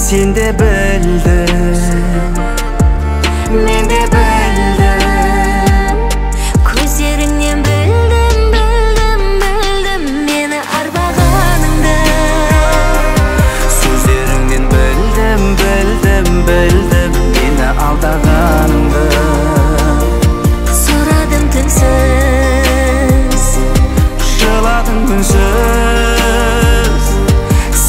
Сен де білдің, мен де білдім. Көздеріңнен білдім, білдім, білдім мені арбағаныңды. Сөздеріңнен білдім, білдім, білдім мені алдағаныңды. Сұрадым тілсіз, жыладың үнсіз.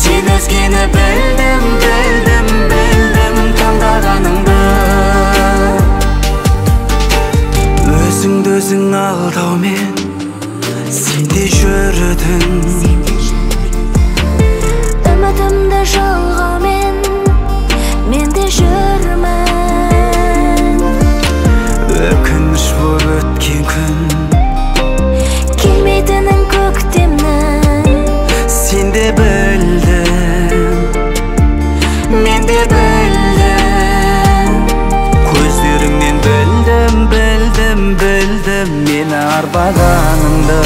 Сен өзгені білдім, білдім, білдім таңдағаныңды. Өзіңді өзің алдаумен сен де жүрдің. Үмітімді жалғаумен мен де жүрмін. Өкініш боп өткен күн, келмейтінін көктемнің. Сен де білдің, мен де білдім. Көздеріңнен білдім, білдім, білдім мені арбағаныңды.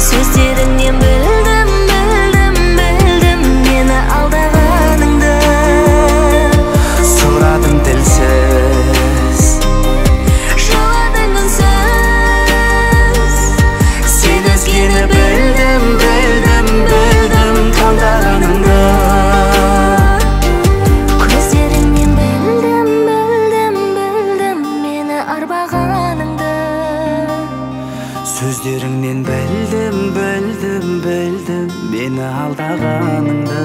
Сөздеріңнен білдім, білдім, білдім мені алдағаныңды. Сұрадым тілсіз, жыладың үнсіз. Сен өзгені білдім, білдім, білдім таңдағаныңды. Көздеріңнен білдім, білдім, білдім мені арбағаныңды. Сөздеріңнен білдім, білдім, білдім мені алдағаныңды.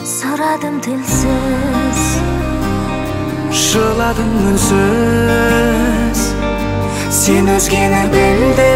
Сұрадым тілсіз, жыладың үнсіз. Сен өзгені білдің.